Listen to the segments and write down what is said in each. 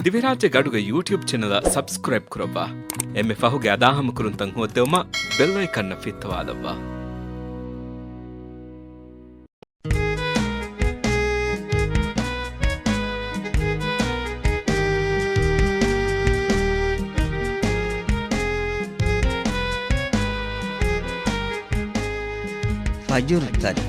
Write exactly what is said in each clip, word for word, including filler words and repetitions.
ދިވެހިރާއްޖޭގެ އަޑުގެ ޔޫޓިއުބް ޗެނަލަށް ސަބްސްކްރައިބް ކުރައްވާ. އެންމެ ފަހުގެ އަދާހަމަކުރުންތައް ހޯއްދެވުމަށް ބެލް އައިކަންއަށް ފިއްތަވާލައްވާ. ފަޖުރު ތަރި.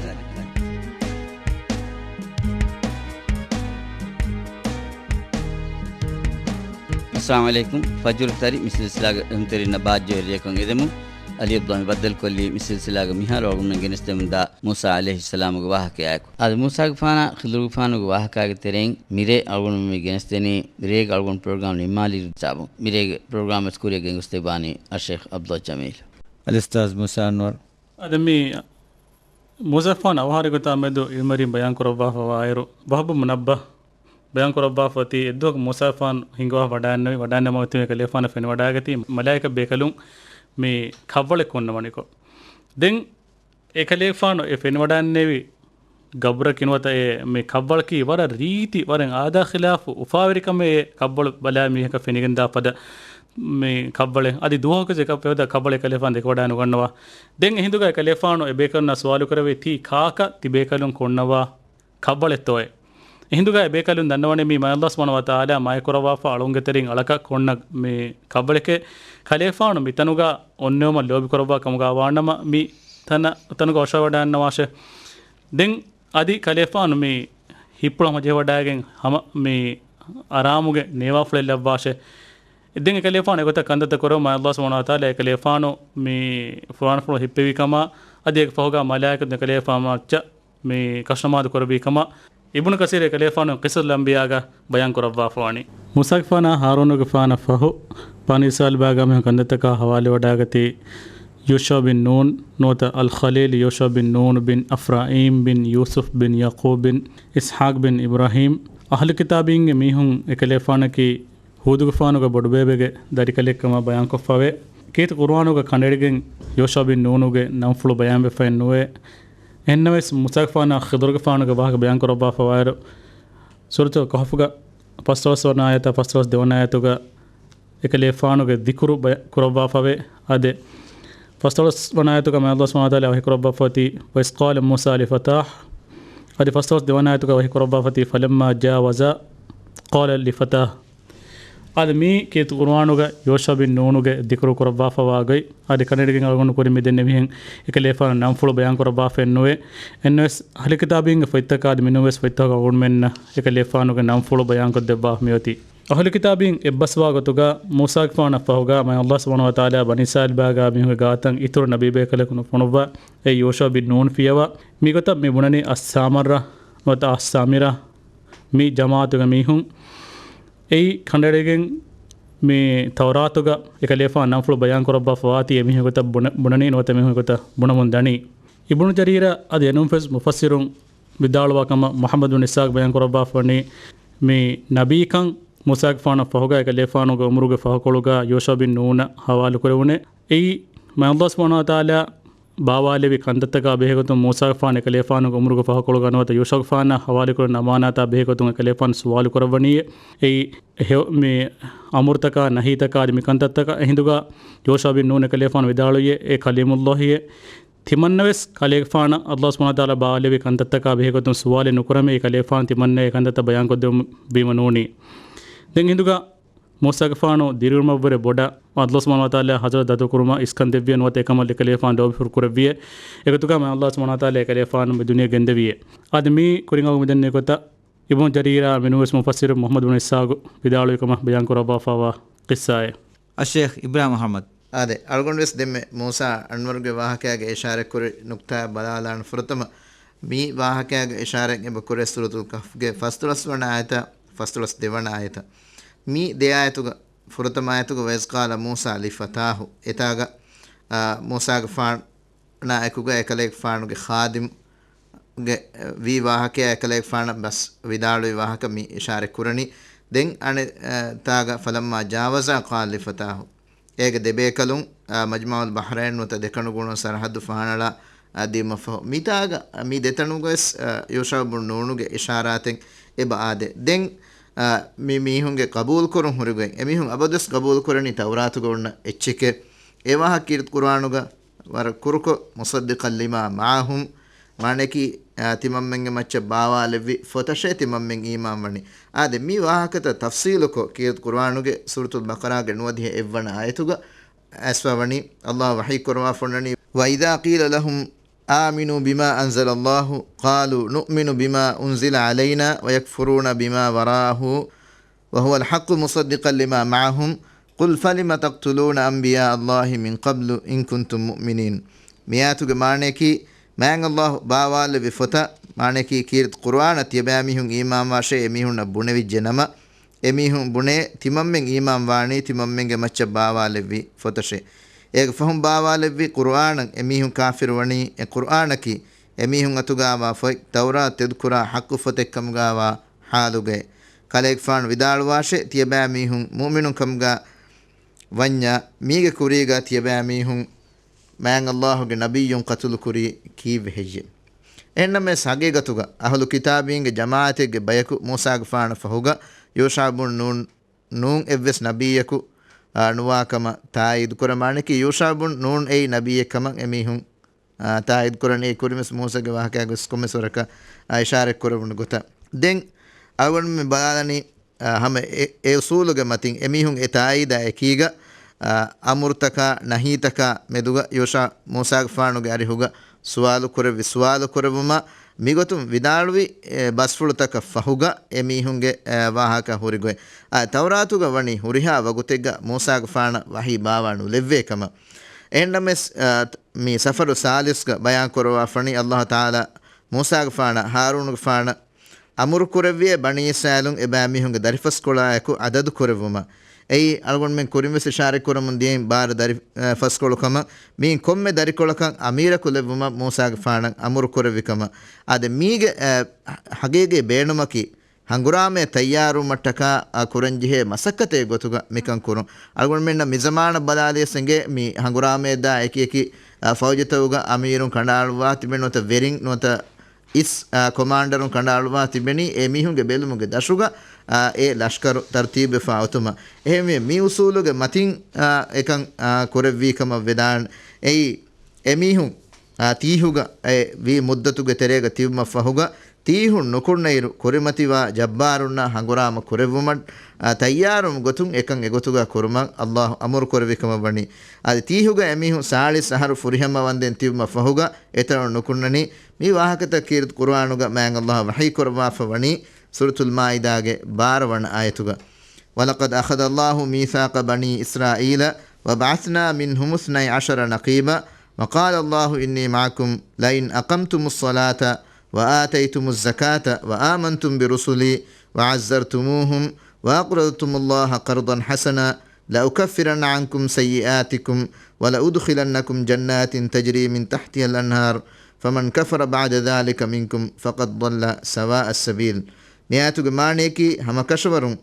އައްސަލާމު ޢަލައިކުމް. ފަޖުރު ތަރި މި ސިލްސިލާގެ އެހުންތެރިންނަށް ބާއްޖަވެރި ރެއަކަށް އެދެމުން. އަލީ އަބްދުﷲ މި ބައްދަލުކޮށްލީ މި ސިލްސިލާގެ މިހާރު އަޅުގަނޑުމެން ގެނެސްދެމުންދާ މޫސާ ޢަލައިހިއްސަލާމުގެ ވާހަކަޔާއެކު. އަދި މޫސާގެފާނާ ޚިޟުރުގެފާނުގެ ވާހަކާގެ ތެރެއިން މިރޭ އަޅުގަނޑުމެން މި ގެނެސްދެނީ މިރޭގެ އަޅުގަނޑު ޕްރޮގްރާމް ނިންމާލިއިރު ހިސާބުން. މިރޭގެ ޕްރޮގްރާމް ވެސް ކުރިއަށް ގެންގޮސްދެއްވާނީ އައްޝައިޚް ޢަބްދުﷲ ޖަމީލު. އަލްއުސްތާޛް މޫސާ އަންވަރު. އަދި މި މޫސާގެފާނު އަވަހާރައިގެ ގޮތާ މެދު ޢިލްމުވެރިން ބަޔާން ކުރައްވާފަވާއިރު، ވަހުބު މުނައްބަހް ބަޔާން ކުރައްވާފަ އޮތީ އެއްދުވަހަކު މޫސާގެފާނު ހިންގަވާ ވަޑާންނެވި، ވަޑާންނަމަ އޮތީ އެކަލޭގެފާނަށް ފެނިވަޑާގަތީ މަލާއިކަ ބޭކަލުން މި ކަށްވަޅެއް ކޮންނަވަނިކޮށް. ދެން އެކަލޭގެފާނު އެ ފެނިވަޑާންނެވި ގަބުރަކީ ނުވަތަ އެ މި ކަށްވަޅަކީ ވަރަށް ރީތި، ވަރަށް އާދާ ޚިލާފު އުފާވެރިކަމެއް އެ ކަށްވަޅު ބަލާ މީހަކަށް ފެނިގެންދާ ފަދަ މި ކަށްވަޅެއް. އަދި ދުވަހަކު އެކަ ފެވަދަ ކަށްވަޅެއް އެކަލޭގެފާނު ދެކެވަޑާ ނުގަންނަވާ. ދެން އެހިނދުގަ އެކަލޭގެފާނު އެބޭކަލުންނާ ސުވާލު ކުރެއްވީ ތީ ކާކަށް ތިބޭކަލުން ކޮންނަވާ ކަށްވަޅެއްތޯއޭ؟ އެހިނދުގަ އެބޭކަލުން ދަންނަވަނީ މީ މާތް ﷲ ސުބްޙާނަހޫ ވަތަޢާލާ މާތްކުރައްވާފަ އަޅުންގެ ތެރެއިން އަޅަކަށް ކޮންނަ މި ކަށްވަޅެކޭ. ކަލޭގެފާނު މިތަނުގަ އޮންނެވުމަށް ލޯބިކުރައްވާ ކަމުގަ ވާނަމަ މި ތަނަ، ތަނުގަ އޮށޯވަޑާންނަވާށޭ. ދެން އަދި ކަލޭގެފާނު މި ހިތްޕުޅު ހަމަޖެހިވަޑާގެން ހަމަ މި އަރާމުގެ ނޭވާފުޅެއް ލައްވާށޭ. ދެން އެކަލޭގެފާނު އެގޮތަށް ކަންތައްތައް ކުރެވުމަށް ﷲ ސުބްޙާނަހޫ ވަތަޢާލާ އެކަލޭގެފާނު މި ފުރާނަފުޅު ހިއްޕެވި ކަމަށް އަދި އޭގެ ފަހުގަ މަލާއިކަތުން އެކަލޭގެފާނު މައްޗަށް މި ކަށުނަމާދު ކުރެއްވި ކަމަށް އިބްނު ކަސީރު އެކަލޭގެފާނު ޤިޞަޞުލް އަންބިޔާގަ ބަޔާން ކުރައްވާފަވަނީ. މޫސާގެފާނާ ހާރޫނުގެފާނަށް ފަހު، ބަނީ އިސްރާއީލް ބާގާ މީހުން ކަންތައްތަކާ ހަވާލުވެވަޑާގަތީ، ޔޫޝަޢު ބިން ނޫން ނުވަތަ އަލްޚަލީލް ޔޫޝަޢު ބިން ނޫން ބިން އަފްރާއީމް ބިން ޔޫސުފް ބިން ޔަޢުޤޫބް ބިން އިސްޙާޤް ބިން އިބްރާހީމް. އަހްލު ކިތާބީންގެ މީހުން އެކަލޭގެފާނަކީ ހޫދުގެފާނުގެ ބޮޑުބޭބެގެ ދަރިކަލެއްކަމަށް ބަޔާންކޮށްފަވޭ. ކީރިތި ޤުރުއާނުގަ ކަނޑައެޅިގެން ޔޫޝަޢު ބިން ނޫނުގެ ނަންފުޅު ބަޔާންވެފައެއް ނުވޭ. އެހެންނަމަވެސް، މޫސާގެފާނާ ޚިޟުރުގެފާނުގެ ވާހަކަ ބަޔާންކުރައްވާފަވާއިރު، ސޫރަތުލް ކަހުފުގަ ފަސްދޮޅަސްވަނަ އާޔަތާ ފަސްދޮޅަސް ދެވަނަ އާޔަތުގަ އެކަލޭގެފާނުގެ ޛިކުރު ބަޔާން ކުރައްވާފަވޭ. އާދެ، ފަސްދޮޅަސް ވަނަ އާޔަތުގަ މާތް ﷲ ސުބްޙާނަހޫ ވަތަޢާލާ ވަޙީކުރައްވާފައޮތީ، وَإِذْ قَالَ مُوسَىٰ لِفَتَاهُ. އަދި ފަސްދޮޅަސް ދެވަނަ އާޔަތުގަ ވަޙީކުރައްވާފައޮތީ، فَلَمَّا جَاوَزَا قَالَ لِفَتَاهُ. އާދެ، މީ ކީރިތި ޤުރުއާނުގަ ޔޫޝަޢު ބިން ނޫނުގެ ޛިކުރު ކުރައްވާފަވާ ގޮތް. އާދެ، ކަނޑައެޅިގެން އަޅުގަނޑު ކުރިން މިދެންނެވިހެން އެކަލޭގެފާނު ނަންފުޅު ބަޔާންކުރައްވާފައެއް ނުވޭ. އެންވެސް އަހްލު ކިތާބީންގެ ފޮތްތަކާ އަދި މިނޫންވެސް ފޮތްތަކުގަ އަޅުގަނޑުމެންނަށް އެކަލޭގެފާނުގެ ނަންފުޅު ބަޔާންކޮށްދެއްވާފަ މިއޮތީ. އަހްލު ކިތާބީން އެއްބަސްވާ ގޮތުގަ މޫސާގެފާނަށް ފަހުގަ މާތް ﷲ ސުބްޙާނަހޫ ވަތަޢާލާ ބަނީ އިސްރާއީލް ބާގާ މީހުންގެ ގާތަށް އިތުރު ނަބީ ބޭކަލަކު ނުފޮނުއްވާ އެ ޔޫޝަޢު ބިން ނޫން ފިޔަވާ. މިގޮތަށް މި ބުނަނީ އައްސާމަރަ ނުވަތަ އައްސާމިރަ މި ޖަމާޢަތުގެ މީހުން. އެއީ ކަނޑައެޅިގެން މި ތައުރާތުގަ އެކަލޭގެފާނު ނަންފުޅު ބަޔާންކުރައްވާފަވާތީ އެމީހުން ގޮތަށް ބުނެ-، ބުނަނީ ނުވަތަ މީހުން ގޮތަށް ބުނަމުން ދަނީ. އިބްނު ޖަރީރަށް އަދި އެނޫން ފެސް މުފައްސިރުން ވިދާޅުވާ ކަމަށް މުޙައްމަދު ބިން އިސްޙާޤް ބަޔާން ކުރައްވާފަވަނީ، މި ނަބީކަން މޫސާގެފާނަށް ފަހުގަ އެކަލޭގެފާނުގެ ޢުމުރުގެ ފަހުކޮޅުގަ ޔޫޝަޢު ބިން ނޫނަށް ހަވާލުކުރެވުނޭ. އެއީ، މާތް ﷲ ސުބްޙާނަހޫ ވަތަޢާލާ ބާވާލެއްވި ކަންތައްތަކާ ބެހޭގޮތުން މޫސާގެފާނު އެކަލޭގެފާނުގެ ޢުމުރުގެ ފަހުކޮޅުގަ ނުވަތަ ޔޫޝަޢުގެފާނަށް ހަވާލުކުރެވުނު އަމާނާތާ ބެހޭގޮތުން އެކަލޭގެފާނު ސުވާލު ކުރައްވަނީއޭ. އެއީ، އެހެ-، މި އަމުރުތަކާ ނަހީތަކާ އަދި މިކަންތައްތަކަށް އެހިނދުގަ ޔޫޝަޢު ބިން ނޫން އެކަލޭގެފާނު ވިދާޅުވިއޭ، އެ ކަލީމުﷲއޭ. ތިމަންނަވެސް ކަލޭގެފާނަށް ﷲ ސުބްޙާނަހޫ ވަތަޢާލާ ބާވާލެއްވި ކަންތައްތަކާ ބެހޭގޮތުން ސުވާލެއް ނުކުރަމޭ، އެ ކަލޭގެފާނު ތިމަންނައަށް އެ ކަންތައްތައް ބަޔާންކޮށްދެވުން ވީމަ ނޫނީ. ދެން އެހިނދުގަ މޫސާގެފާނު ދިރިއުޅުމަށްވުރެ ބޮޑަށް ﷲ ސުބްޙާނަހޫ ވަތަޢާލާ ޙަޟްރަތް ދަތުކުރުމަށް އިސްކަން ދެއްވިއޭ ނުވަތަ އެކަމަށް އެކަލޭގެފާނު ލޯބިފުޅު ކުރެއްވިއޭ. އެގޮތުގަ މާތް ﷲ ސުބްޙާނަހޫ ވަތަޢާލާ އެކަލޭގެފާނު މި ދުނިޔެ ގެންދެވިއޭ. އަދި މީ ކުރިން އަޅުގަނޑު މިދެންނެވި ގޮތަށް އިބްނު ޖަރީރާ މިނޫންވެސް މުފައްސިރު މުޙައްމަދު ބިން އިސްޙާޤު ވިދާޅުވި ކަމަށް ބަޔާން ކުރައްވާފައިވާ ޤިއްޞާއެއް. އައްޝައިޚް އިބްރާހިމް އަޙްމަދު. އާދެ، އަޅުގަނޑުވެސް ދެންމެ މޫސާ އަންވަރުގެ ވާހަކައިގެ އިޝާރަތްކުރި ނުކްތާއަށް ބަލާލާނަން. ފުރަތަމަ މި ވާހަކައިގެ އިޝާރަތް އެބަ ކުރޭ ސޫރަތުލް ކަހްފްގެ ފަސްދޮޅަސް ވަނަ އާޔަތާ ފަސްދޮޅަސް ދެވަނަ އާޔަތަށް. މި ދެ އާޔަތުގަ ފުރަތަމަ އާޔަތުގަ وَإِذْ قَالَ مُوسَىٰ لِفَتَاهُ އެތާގަ، އާ، މޫސާގެފާނާ އެކުގަ އެކަލޭގެފާނުގެ ޚާދިމްގެ ވީ ވާހަކަޔާ އެކަލޭގެފާނަށް ބަސް ވިދާޅުވި ވާހަކަ މި އިޝާރަތް ކުރަނީ. ދެން އަނެއް، އާ، ތާގަ فَلَمَّا جَاوَزَا قَالَ لِفَتَاهُ. އޭގެ ދެބޭކަލުން، އާ، މަޖްމަޢުލް ބަޙްރައިން ނުވަތަ ދެކަނޑުގޫޅުން ސަރަޙައްދު ފަހަނަޅާ، އާ، ދިޔުމަށްފަހު، މިތާގަ، މި ދެތަނުގަވެސް، އާ، ޔޫޝަޢު ބުން ނޫނުގެ އިޝާރާތެއް އެބަ އާދޭ. ދެން އާ، މި މީހުންގެ ޤަބޫލުކުރުން ހުރިގޮތް އެމީހުން އަބަދުވެސް ޤަބޫލުކުރަނީ ތައުރާތުގަ އޮންނަ އެއްޗެކޭ. އެ ވާހަކަ ކީރިތި ޤުރުއާނުގަ ވަރަށް ކުރުކޮށް، مصدقا لما معهم، މާނައަކީ، އާ، ތިމަންމެންގެ މައްޗަށް ބާވާލެއްވި ފޮތަށޭ ތިމަންމެން އީމާން ވަނީ. އާދެ، މި ވާހަކަތައް ތަފްޞީލުކޮށް، ކީރިތި ޤުރުއާނުގެ ސޫރަތުލް ބަޤަރާގެ ނުވަދިހަ އެއްވަނަ އާޔަތުގަ އައިސްފަ ވަނީ، ﷲ ވަޙީ ކުރަވާފަ އޮންނަނީ، وإذا قيل لهم آمنوا بما أنزل الله قالوا نؤمن بما أنزل علينا ويكفرون بما وراءه وهو الحق مصدقا لما معهم قل فلم تقتلون أنبياء الله من قبل إن كنتم مؤمنين. މިއާޔަތުގެ މާނައަކީ، މާތް ﷲ ބާވާލެއްވި ފޮތަށް، މާނައަކީ ކީރިތި ޤުރުއާނަށް ތިޔަބައިމީހުން އީމާންވާށޭ އެމީހުންނަށް ބުނެވިއްޖެ ނަމަ، އެމީހުން ބުނޭ، ތިމަންމެން އީމާން ވާނީ ތިމަންމެންގެ މައްޗަށް ބާވާލެއްވި ފޮތަށޭ. އޭގެ ފަހުން ބާވާލެއްވި ޤުރުއާނަށް އެމީހުން ކާފިރު ވަނީ، އެ ޤުރުއާނަކީ އެމީހުން އަތުގާވާ ފޮތް، ތައުރާތު ތެދުކުރާ ޙައްޤު ފޮތެއްކަމުގާވާ ޙާލުގައި. ކަލޭގެފާނު ވިދާޅުވާށޭ، ތިޔަބައިމީހުން މުއުމިނުން ކަމުގަ ވަންޏާ، މީގެ ކުރީގަ ތިޔަބައިމީހުން މާތް ﷲ ގެ ނަބިއްޔުން ޤަތުލު ކުރީ ކީއްވެ ހެއްޔެ؟ އެހެންނަމަވެސް ޙަޤީޤަތުގަ އަހުލު ކިތާބީންގެ ޖަމާޢަތެއްގެ ބަޔަކު މޫސާގެފާނަށް ފަހުގަ ޔޫޝަޢު ބުން ނޫން، ނޫން އެއްވެސް ނަބިއްޔަކު، އާ، ނުވާ ކަމަށް ތާއީދު ކުރަމާނެކީ، ޔޫޝަޢު ބުން ނޫން އެއީ ނަބިއްޔެއް ކަމަށް އެމީހުން، އާ، ތާއީދު ކުރަނީ. އެ ކުރިންވެސް މޫސާގެ ވާހަކައިގަވެސް ކޮންމެސް ވަރަކަށް، އާ، އިޝާރަތް ކުރެވުނު ގޮތަށް. ދެން އަޅުގަނޑުމެން ބަލާލަނީ، އާ، ހަމަ އެ، އެ އުސޫލުގެ މަތިން އެމީހުން އެ ތާއީދާ އެކީގަ، އާ، އަމުރުތަކާ ނަހީތަކާ މެދުގަ ޔޫޝަޢު މޫސާގެފާނުގެ އަރިހުގަ ސުވާލު ކުރެއްވި ސުވާލު ކުރެއްވުމަށް މިގޮތުން ވިދާޅުވި، އެ، ބަސްފުޅުތަކަށް ފަހުގަ އެމީހުންގެ، އެ، ވާހަކަ ހުރިގޮތް. އާ، ތައުރާތުގަ ވަނީ ހުރިހާ ވަގުތެއްގަ މޫސާގެފާނަށް ވަޙީ ބާވާ ނުލެއްވޭ ކަމަށް. އެހެންނަމަވެސް، އާ، މި ސަފަރު ސާލިސްގަ ބަޔާން ކުރަވާފަނީ، ﷲ ތަޢާލާ މޫސާގެފާނަށް ހާރޫނުގެފާނަށް އަމުރު ކުރެއްވިއޭ ބަނީ އިސްރާއީލުން އެބައިމީހުންގެ ދަރިފަސްކޮޅާއެކު ޢަދަދު ކުރެއްވުމަށް. އެއީ އަޅުގަނޑުމެން ކުރިންވެސް އިޝާރަތް ކުރަމުން ދިޔައިން ބާރަ ދަރި، އަ، ފަސްކޮޅު ކަމަށް. މިއިން ކޮންމެ ދަރިކޮޅަކަށް އަމީރަކު ލެއްވުމަށް މޫސާގެފާނަށް އަމުރު ކުރެއްވި ކަމަށް. އާދެ، މީގެ، އަ، ޙަޤީޤީ ބޭނުމަކީ، ހަނގުރާމައެއް ތައްޔާރުވުމަށްޓަކާ، އަ، ކުރަންޖެހޭ މަސައްކަތެއް ގޮތުގަ މިކަން ކުރުން. އަޅުގަނޑުމެންނަށް މިޒަމާނަށް ބަލާލިޔަސް އެނގޭ މި ހަނގުރާމައެއްދާ އެކި އެކި، އަ، ފައުޖުތަކުގަ އަމީރުން ކަނޑައަޅުއްވާ ތިބެނީ ނުވަތަ ވެރިން ނުވަތަ އިސް، އާ، ކޮމާންޑަރުން ކަނޑައަޅުވާ ތިބެނީ އެ މީހުންގެ ބެލުމުގެ ދަށުގަ، އާ، އެ ލަޝްކަރު ތަރުތީބުވެފާ އޮތުމަށް. އެހެންވެ، މި އުސޫލުގެ މަތިން، އާ، އެކަން، އާ، ކުރެއްވީ ކަމަށް ވެދާން. އެއީ، އެ މީހުން، އާ، ތީހުގަ އެ ވީ މުއްދަތުގެ ތެރޭގަ ތިބުމަށް ފަހުގަ، ތީހުން ނުކުންނައިރު، ކުރިމަތިވާ ޖައްބާރުންނާ ހަނގުރާމަ ކުރެއްވުމަށް، އާ، ތައްޔާރުވުމުގެ ގޮތުން އެކަން އެގޮތުގަ ކުރުމަށް ﷲ އަމުރު ކުރެއްވި ކަމަށް ވަނީ. އަދި ތީހުގަ އެ މީހުން ސާޅީސް އަހަރު ފުރިހަމަ ވަންދެން ތިބުމަށް ފަހުގަ، އެތަނުން ނުކުންނަނީ. މި ވާހަކަތައް ކީރިތި ޤުރުއާނުގަ މާތް ﷲ ވަޙީ ކުރައްވާފަ ވަނީ ސޫރަތުލް މާއިދާގެ ބާރަ ވަނަ އާޔަތުގަ، ولقد أخذ الله ميثاق بني إسرائيل وبعثنا منهم اثني عشر نقيبا وقال الله إني معكم لئن أقمتم الصلاة وآتيتم الزكاة وآمنتم برسلي وعزرتموهم وأقرضتم الله قرضا حسنا لأكفرن عنكم سيئاتكم ولأدخلنكم جنات تجري من تحتها الأنهار فمن كفر بعد ذلك منكم فقد ضل سواء السبيل. މި އާޔަތުގެ މާނައަކީ، ހަމަ ކަށަވަރުން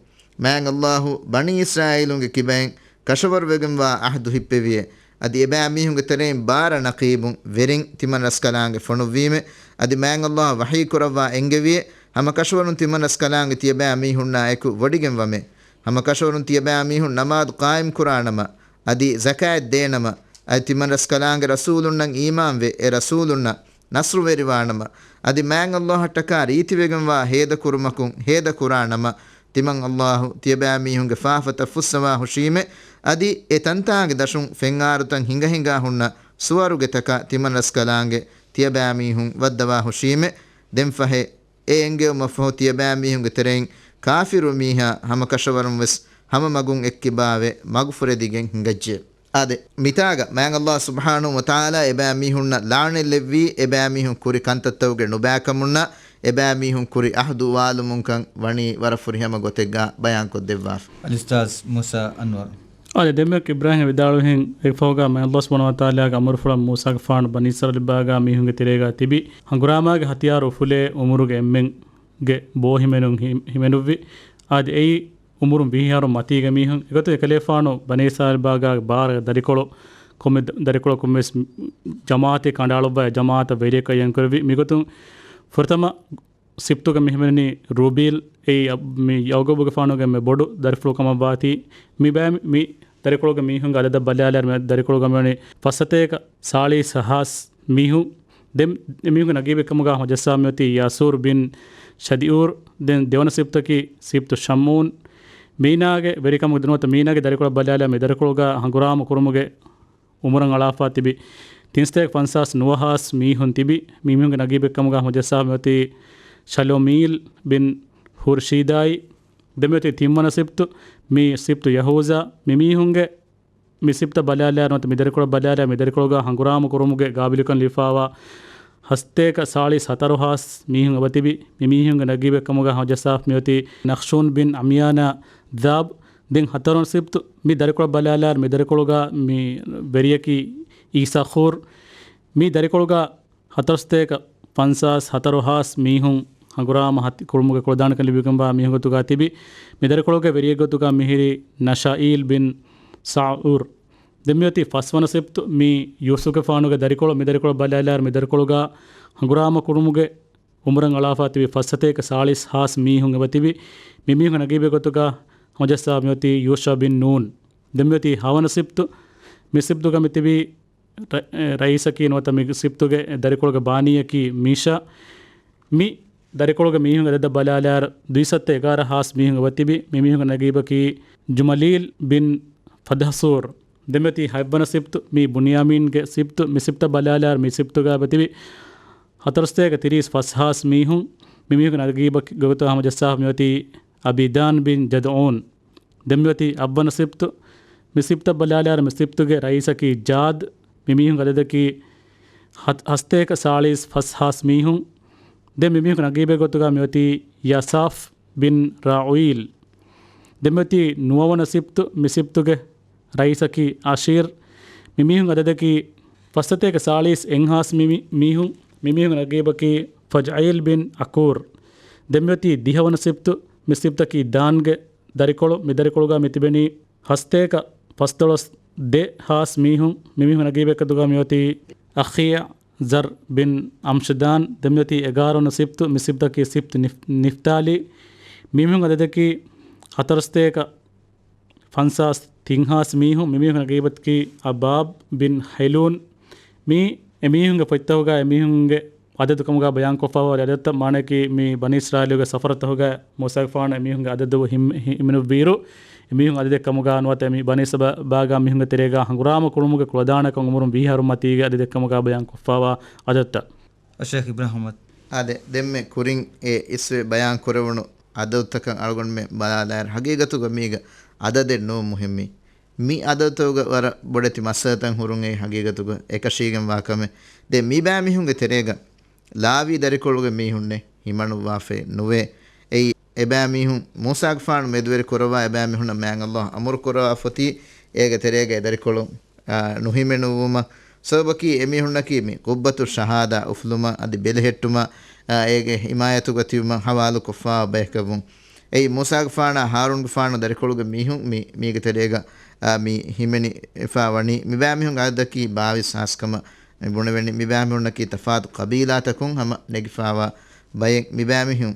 މާތް ﷲ ބަނީ އިސްރާއީލުންގެ ކިބައިން ކަށަވަރުވެގެންވާ ޢަހްދު ހިއްޕެވިއޭ. އަދި އެބައިމީހުންގެ ތެރެއިން ބާރަ ނަޤީބުން ވެރިން ތިމަން ރަސްކަލާނގެ ފޮނުއްވީމެ. އަދި މާތް ﷲ ވަޙީ ކުރައްވާ އެންގެވިއޭ، ހަމަ ކަށަވަރުން ތިމަން ރަސްކަލާނގެ ތިޔަބައިމީހުންނާއެކު ވޮޑިގެންވަމޭ. ހަމަ ކަށަވަރުން ތިޔަބައިމީހުން ނަމާދު ޤާއިމް ކުރާނަމަ، އަދި ޒަކާތް ދޭނަމަ، އަދި ތިމަން ރަސްކަލާނގެ ރަސޫލުންނަށް އީމާންވެ، އެ ރަސޫލުންނަށް ނަޞްރުވެރިވާނަމަ، އަދި މާތް ﷲ އަށްޓަކާ ރީތިވެގެންވާ ހޭދަ ކުރުމަކުން ހޭދަ ކުރާނަމަ، ތިމަން ﷲ ތިޔަބައިމީހުންގެ ފާފަތައް ފުއްސަވާ ހުށީމެ، އަދި އެ ތަންތާނގެ ދަށުން ފެންއާރުތައް ހިނގަ ހިނގާ ހުންނަ ސުވަރުގެތަކަށް ތިމަން ރަސްކަލާނގެ ތިޔަބައިމީހުން ވައްދަވާ ހުށީމެ، ދެންފަހެ، އެ އެންގެވުމަށްފަހު ތިޔަބައިމީހުންގެ ތެރެއިން ކާފިރު މީހާ ހަމަ ކަށަވަރުން ވެސް ހަމަ މަގުން އެއްކިބާވެ މަގުފުރެދިގެން ހިނގައްޖެ. އާދެ، މިތާގަ މާތް ﷲ ސުބްޙާނަހޫ ވަތަޢާލާ އެބައިމީހުންނަށް ލަޢުނަތް ލެއްވީ، އެބައިމީހުން ކުރި ކަންތައްތަކުގެ ނުބައިކަމުންނާ، އެބައިމީހުން ކުރި ޢަހްދު އުވާލުމުންކަން ވަނީ ވަރަށް ފުރިހަމަ ގޮތެއްގަ ބަޔާންކޮށްދެއްވާފަ. އަލްއުސްތާޛް މޫސާ އަންވަރު. އާދެ، ދެންމެ އިބްރާހީމް ވިދާޅުވިހެން އެއްފަހުގަ މާތް ﷲ ސުބްޙާނަހޫ ވަތަޢާލާގެ އަމުރުފުޅަށް މޫސާގެފާނު ބަނީ އިސްރާއީލް ބާގާ މީހުންގެ ތެރޭގަ ތިބި ހަނގުރާމާގެ ހަތިޔާރު އުފުލޭ އުމުރުގެ އެންމެންގެ ބޯ ހިމެނުން ހި-، ހިމެނުއްވި. އާދެ، އެއީ އުމުރުން ވިހި އަހަރު މަތީގެ މީހުން. އެގޮތުން އެކަލޭފާނު ބަނީ އިސްރާއީލް ބާގާ ބާރަ ދަރިކޮޅު، ކޮންމެ ދަ-، ދަރިކޮޅަކުން ވެސް ޖަމާޢަތެއް ކަނޑައަޅުއްވާ، ޖަމާޢަތަށް ވެރިޔަކަށް އެންކުރެއްވި. މިގޮތުން ފުރަތަމަ ސިބްތުގަ މި ހިމެނެނީ ރޫބީލް، އެއީ އަ-، މި ޔައުގޫބުގެފާނުގެ މެ ބޮޑު ދަރިފުޅު ކަމަށް ވާތީ. މި ބައި-، މި ދަރިކޮޅުގެ މީހުންގެ އަދަދަށް ބަލާލާއިރު، މި ދަރިކޮޅުގަ މިވަނީ ފައްސަތޭކަ ސާޅީސް ހާސް މީހުން. ދެން އެމީހުންގެ ނަގީބެއް ކަމުގަ ހަމަޖައްސާ މިއޮތީ ޔާސޫރް ބިން ޝަދިއޫރް. ދެން ދެވަނަ ސިބްތަކީ ސިބްތު ޝަމޫން. މީނާގެ ވެރިކަމުގެ ދުނުވަތަ މީނާގެ ދަރިކޮޅަށް ބަލާލާ މި ދަރިކޮޅުގަ ހަނގުރާމަ ކުރުމުގެ އުމުރަށް އަޅާފަ ތިބި ތިންސަތޭކަ ފަންސާސް ނުވަ ހާސް މީހުން ތިބި. މި މީހުންގެ ނަގީބެއް ކަމުގަ ހަމަޖައްސާ މިއޮތީ ޝަލުމީލް ބިން ހުރްޝީދާއި. ދެން މިއޮތީ ތިންވަނަ ސިބްތު، މި ސިބްތު ޔަހޫޒާ. މި މީހުންގެ މި ސިބްތަށް ބަލާލާ ނުވަތަ މި ދަރިކޮޅަށް ބަލާލާ މި ދަރިކޮޅުގަ ހަނގުރާމަ ކުރުމުގެ ގާބިލުކަން ލިބިފާވާ ހަސަތޭކަ ސާޅީސް ހަތަރު ހާސް މީހުން އެބަތިބި. މި މީހުންގެ ނަގީބެއް ކަމުގަ ހަމަޖައްސާފަ މިއޮތީ ނަޚްޝޫން ބިން އަމްޔާނާ ޒާބް. ދެން ހަތަރުވަނަ ސިބްތު، މި ދަރިކޮޅަށް ބަލާލާ މި ދަރިކޮޅުގަ މި ވެރިޔަކީ އީސާޚޫރް. މި ދަރިކޮޅުގަ ހަތަރުސަތޭކަ ފަންސާސް ހަތަރު ހާސް މީހުން ހަނގުރާމަ ހަތި ކުރުމުގެ ކުޅަދާނަކަން ލިބިގެންވާ މީހުން ގޮތުގަ ތިބި. މި ދަރިކޮޅުގެ ވެރިއެއް ގޮތުގަ މިހިރީ ނަޝާއީލް ބިން ސައުރް. ދެން މިއޮތީ ފަސްވަނަ ސިބްތު، މީ ޔޫސުފުގެފާނުގެ ދަރިކޮޅު. މި ދަރިކޮޅަށް ބަލާލާއިރު މި ދަރިކޮޅުގަ ހަނގުރާމަ ކުރުމުގެ އުމުރަށް އަޅާފަ ތިބި ފަސްސަތޭކަ ސާޅީސް ހާސް މީހުން އެބަތިބި. މި މީހުން ނަގީބެއް ގޮތުގަ ހަމަޖައްސާ މިއޮތީ ޔޫޝާ ބިން ނޫން. ދެން މިއޮތީ ހަވަނަ ސިބްތު. މި ސިބްތުގަ މިތިބީ ރަ-، އެ، ރައީސަކީ ނުވަތަ މި ސިބްތުގެ ދަރިކޮޅުގެ ބާނީއަކީ މީޝާ. މި ދަރިކޮޅުގެ މީހުން އަދަދަށް ބަލާލާއިރު ދުއިސައްތަ އެގާރަ ހާސް މީހުން އެބަތިބި. މި މީހުންގެ ނަގީބަކީ ޖުމަލީލް ބިން ފަދަހްސޫރް. ދެން މިއޮތީ ހަތްވަނަ ސިބްތު، މީ ބުންޔާމީންގެ ސިބްތު. މި ސިބްތަށް ބަލާލާއިރު މި ސިބްތުގަ އެބަތިބި ހަތަރުސަތޭކަ ތިރީސް ފަސް ހާސް މީހުން. މި މީހުންގެ ނަގީބަކީ ގޮތުގަ ހަމަޖައްސާފަ މިއޮތީ އަބިދާން ބިން ޖަދުޢޫން. ދެން މިއޮތީ އަށްވަނަ ސިބްތު. މި ސިބްތަށް ބަލާލާއިރު މި ސިބްތުގެ ރައީސަކީ ޖާދް. މި މީހުން އަދަދަކީ ހަ-، ހަސަތޭކަ ސާޅީސް ފަސް ހާސް މީހުން. ދެން މި މީހުން ނަގީބެއް ގޮތުގަ މިއޮތީ ޔަސާފް ބިން ރާޢުއީލް. ދެން މިއޮތީ ނުވަވަނަ ސިބްތު. މި ސިބްތުގެ ރައީސަކީ އަޝީރް. މި މީހުން އަދަދަކީ ފަސްސަތޭކަ ސާޅީސް އެއްހާސް މި-، މި-، މީހުން. މި މީހުން ނަގީބަކީ ފަޒްޢީލް ބިން އަކޫރް. ދެން މިއޮތީ ދިހަވަނަ ސިބްތު. މި ސިބްތަކީ ދާންގެ ދަރިކޮޅު. މި ދަރިކޮޅުގަ މި ތިބެނީ ހަސަތޭކަ ފަސްދޮޅަސް ދެ ހާސް މީހުން. މި މީހުން ނަގީބެއް ގޮތުގަ މިއޮތީ އަޚިޔަ ޒަރް ބިން އަމްޝަދާން. ދެން މިއޮތީ އެގާރަ ވަނަ ސިބްތު. މި ސިބްތަކީ ސިބްތު ނިފް-، ނިފްތާލީ. މީހުން އަދަދަކީ ހަތަރުސަތޭކަ ފަންސާސް ތިން ހާސް މީހުން. މި މީހުން ނަގީބަކީ އަބާބް ބިން ހެލޫން. މީ އެމީހުންގެ ފޮތްތަކުގަ އެމީހުންގެ އަދަދު ކަމުގަ ބަޔާންކޮށްފައިވާ އަދަދުތައް، މާނައަކީ މި ބަނީ އިސްރާއީލުގެ ސަފަރުތަކުގަ މޫސާގެފާނު އެމީހުންގެ އަދަދު ހިމް-، ހި-، ހިމެނުއްވިއިރު، އެމީހުން އަދަދެއް ކަމުގަ ނުވަތަ މި ބަނީ އިސްރާއީލް ބާގާ މީހުންގެ ތެރޭގަ ހަނގުރާމަ ކުރުމުގެ ކުޅަދާނަކަން އުމުރުން ވީހާ އަހަރު މަތީގެ އަދަދެއް ކަމުގަ ބަޔާންކޮށްފައިވާ އަދަދުތައް. ޝޭޚް އިބްރާހިމް އަޙްމަދު. އާދެ، ދެންމެ ކުރިން އެ އިސްވެ ބަޔާން ކުރެވުނު އަދަދުތަކަށް އަޅުގަނޑުމެން ބަލާލާއިރު، ހަގީގަތުގަ މީގަ އަދަދެއް ނޫން މުހިއްމީ. މި އަދަދުތަކުގަ ވަރަށް ބޮޑެތި މައްސަލަތައް ހުރުން އެއީ ހަގީގަތުގަ އެކަށީގެންވާ ކަމެއް. ދެން މި ބައިމީހުންގެ ތެރޭގަ ލާވީ ދަރިކޮޅުގެ މީހުންނެއް ހިމަނުއްވާފައެއް ނުވޭ. އެއީ އެބައިމީހުން މޫސާގެފާނު މެދުވެރި ކުރައްވާ އެބައިމީހުންނަށް މާތް ﷲ އަމުރު ކުރައްވާފަ އޮތީ އޭގެ ތެރޭގަ އެ ދަރިކޮޅު، އާ، ނުހިމެނުއްވުމަށް. ސަބަބަކީ އެމީހުންނަކީ މި ޤުއްބަތުއް ޝަހާދާ އުފުލުމަށް އަދި ބެލެހެއްޓުމަށް، އާ، އޭގެ ޙިމާޔަތުގަ ތިބުމަށް ޙަވާލުކޮށްފައިވާ ބަޔަކަށްވުން. އެއީ މޫސާގެފާނާ ހާރޫންގެފާނު ދަރިކޮޅުގެ މީހުން މި، މީގެ ތެރޭގަ، އާ، މި ހިމެނިފަ ވަނީ. މި ބައިމީހުންގެ އަދަދަކީ ބާވީސް ހާސް ކަމަށް މި ބުނެވެނީ. މި ބައިމީހުންނަކީ ތަފާތު ޤަބީލާތަކުން ހަމަ ނެގިފައިވާ ބައެއް. މި ބައިމީހުން،